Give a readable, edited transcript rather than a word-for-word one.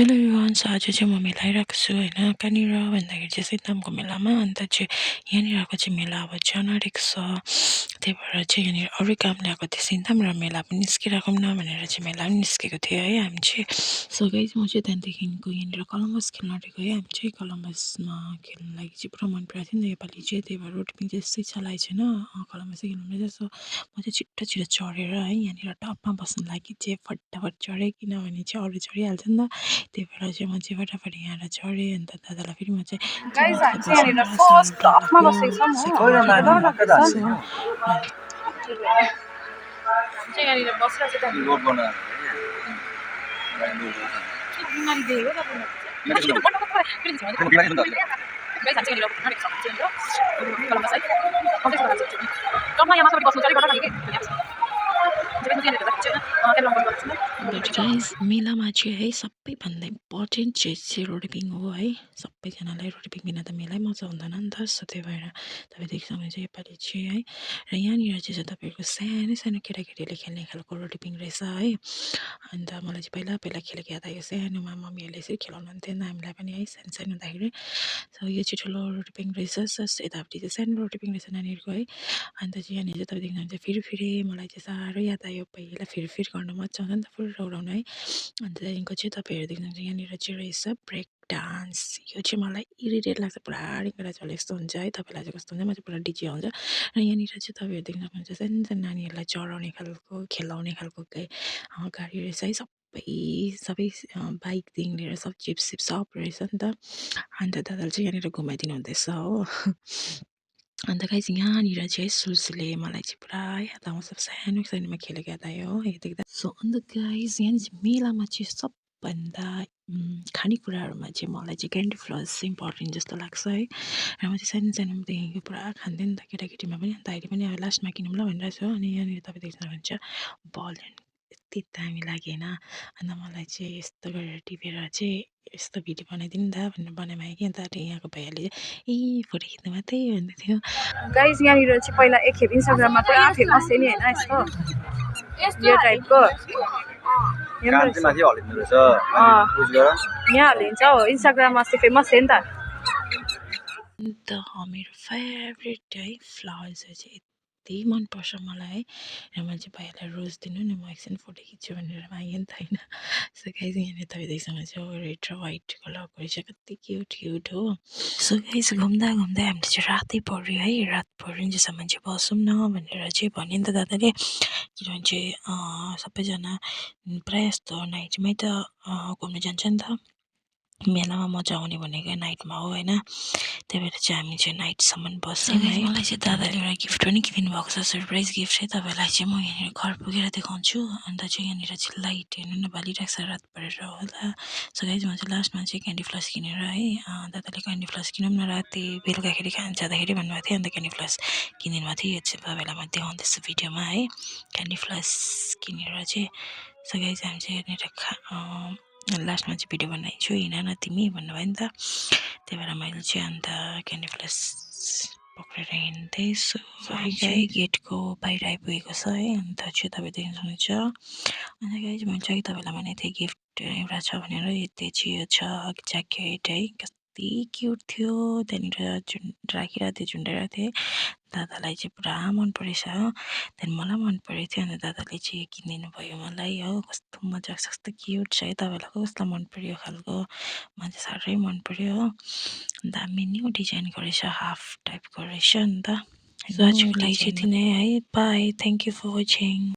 Hello everyone, so आज चाहिँ म मेला आइरहेको छु होइन। कहाँनिर भन्दाखेरि चाहिँ सिद्धमको मेलामा। अन्त चाहिँ यहाँनिरको चाहिँ मेला अब जान आँटेको छ, त्यही भएर चाहिँ यहाँनिर अरू कामले आएको थियो सिद्धम, र मेला पनि निस्किरहेको न भनेर चाहिँ मेला पनि निस्केको थियो है हामी चाहिँ। सो गाइस, म चाहिँ त्यहाँदेखिको यहाँनिर कलम्बस खेल्न आँटेको है। हामी चाहिँ कलम्बसमा खेल्नु लागि चाहिँ पुरा मन परेको थियो नि त योपालि चाहिँ, त्यही भएर रोटिपिङ चाहिँ यस्तै चलाएको छैन, कलम्बसै खेल्नु रहेछ। सो म चाहिँ छिट्टो छिट्टो चढेर है यहाँनिर टपमा बस्नु लागि चाहिँ फटाफट चढेँ, किनभने चाहिँ अरू चढिहाल्छ नि त, त्यही भएर चाहिँ म चाहिँ फटाफट यहाँ चढेँ। अन्त दादालाई फेरि म चाहिँ गाइस हामी चाहिँ यहाँनिर फर्स्ट टपमा बसेको छौँ हो, डर लाग्दैछ। चाहिँ यहाँनिर बसेर चाहिँ लोड गर्न गाइस, मेलामा चाहिँ है सबैभन्दा इम्पोर्टेन्ट चिज चाहिँ रोटिपिङ हो है। सबैजनालाई रोटिपिङ बिना त मेलै मजा हुँदैन नि त। सो त्यही भएर तपाईँ देख्नुहुन्छ योपालि चाहिँ है, र यहाँनिर चाहिँ तपाईँहरूको सानो सानो केटाकेटीले खेल्ने खालको रोटिपिङ रहेछ है। अन्त मलाई चाहिँ पहिला पहिला खेलेको याद आयो, सानोमा मम्मीहरूले यसरी खेलाउनुहुन्थ्यो नि हामीलाई पनि है, सानो सानो हुँदाखेरि। सो यो चाहिँ ठुलो रोटिपिङ रहेछ, यतापट्टि चाहिँ सानो रोटिपिङ रहेछ नानीहरूको है। अन्त चाहिँ यहाँनिर चाहिँ तपाईँ देख्नुहुन्छ फेरि मलाई चाहिँ साह्रो याद आयो, पहिला फेरि गर्नु मजा आउँछ नि त फुल उडाउनु है। अन्त त्यहाँदेखिको चाहिँ तपाईँहरू देख्नुहुन्छ यहाँनिर चाहिँ रहेछ ब्रेक डान्स। यो चाहिँ मलाई इरिटेट लाग्छ, पुरा रिङ्गटा चले यस्तो हुन्छ है। तपाईँलाई चाहिँ कस्तो हुन्छ, म चाहिँ पुरा डिजे आउँछ। र यहाँनिर चाहिँ तपाईँहरू देख्न सक्नुहुन्छ सानो सानो नानीहरूलाई चढाउने खालको खेलाउने खालको गाडी रहेछ है। सबै बाइकदेखि लिएर सब चिप्स सब रहेछ नि त। अन्त दादाले चाहिँ यहाँनिर घुमाइदिनु हुँदैछ हो। अन्त गाइस, यहाँनिर चाहिँ सुलसुले मलाई चाहिँ पुरा याद आउँछ, सानोमा खेलेको याद आयो हो यो देख्दा। सो अन्त गाइस, यहाँ चाहिँ मेलामा चाहिँ सबभन्दा खानेकुराहरूमा चाहिँ मलाई चाहिँ क्यान्डी फ्लस इम्पोर्टेन्ट जस्तो लाग्छ है। र म चाहिँ सानोदेखिको पुरा खान्थेँ नि त केटाकेटीमा पनि। अन्त अहिले पनि अब लास्टमा किनौँ ल भनिरहेको छु। अनि यहाँनिर तपाईँ देख्नुहुन्छ बलुन यति दामी लाग्यो होइन। अन्त मलाई चाहिँ यस्तो गरेर टिपेर चाहिँ यस्तो भिडियो बनाइदिनु नि त भनेर बनाइमागेँ कि। अन्त यहाँको भैयाले चाहिँ फोटो खिच्नु मात्रै भन्दै थियो। गाइस यहाँनिर चाहिँ पहिला एकखेप इन्स्टाग्राममा पुरा फेमस थियो नि होइन, यस्तो यो टाइपको यहाँ हालिन्छ हो, इन्स्टाग्राममा चाहिँ फेमस थियो नि त। अन्त मेरो फेभरेट है फ्लावर्सहरू चाहिँ यति मनपर्छ मलाई है। र मैले चाहिँ भाइलाई रोज दिनु नि, म एकछिन फोटो खिच्छु भनेर मागेँ नि त होइन। सो गाइस, यहाँनिर तपाईँसँग चाहिँ रेड र वाइट कलरको रहेछ, कति क्युट हो। सो गाइस, घुम्दा हामीले चाहिँ रातै पऱ्यो है। रात पऱ्योसम्म चाहिँ बसौँ न भनेर चाहिँ भन्यो नि त दादाले, किनभने चाहिँ सबैजना प्रायः जस्तो नाइटमै त घुम्नु जान्छ नि त। मेलामा मजा आउने भनेको नाइटमा हो होइन। त्यही भएर चाहिँ हामी चाहिँ नाइटसम्म बस्यौँ है। मलाई चाहिँ दादाले एउटा गिफ्ट पनि किनिदिनु भएको छ, सरप्राइज गिफ्ट है। तपाईँलाई चाहिँ म यहाँनिर घर पुगेर देखाउँछु। अन्त चाहिँ यहाँनिर चाहिँ लाइट हेर्नु न बालिरहेको छ, रात परेर होला। सो गाइस, म चाहिँ लास्टमा चाहिँ क्यान्डी फ्लस किनेर है, दादाले क्यान्डी फ्लस किनौँ न राति बेलुकाखेरि खान जाँदाखेरि भन्नुभएको थियो। अन्त क्यान्डी फ्लस किनिदिनु भएको थियो। यो चाहिँ तपाईँलाई म देखाउँदैछु भिडियोमा है, क्यान्डी फ्लस किनेर चाहिँ। सो गाइस, हामी चाहिँ यहाँनिर लास्टमा चाहिँ भिडियो बनाइछु, हिँड न तिमी भन्नुभयो नि त। त्यही भएर मैले चाहिँ अन्त क्यान्डी फ्लस पक्रेर हिँड्दैछु। चाहिँ गेटको बाहिर आइपुगेको छ है। अन्त चाहिँ तपाईँ देख्न सक्नुहुन्छ। अन्त गाइस, मैले चाहिँ तपाईँलाई भने थिएँ गिफ्ट एउटा छ भनेर, यति चाहिँ यो छ ज्याकेट है, कति क्युट थियो। त्यहाँनिर राखिरहेको थियो, झुन्डाइरहेको थिएँ। दादालाई चाहिँ पुरा मन परेछ हो, त्यहाँदेखि मलाई मन परेको थियो। अन्त दादाले चाहिँ किनिदिनु भयो मलाई हो। कस्तो मजाको छ, कस्तो क्युट छ है। तपाईँलाई कस्तो मन पर्यो खालको, मलाई चाहिँ साह्रै मन पर्यो हो। दामी न्यू डिजाइनको रहेछ, हाफ टाइपको रहेछ नि त। आजको लागि चाहिँ यति नै है। Bye, thank you for watching.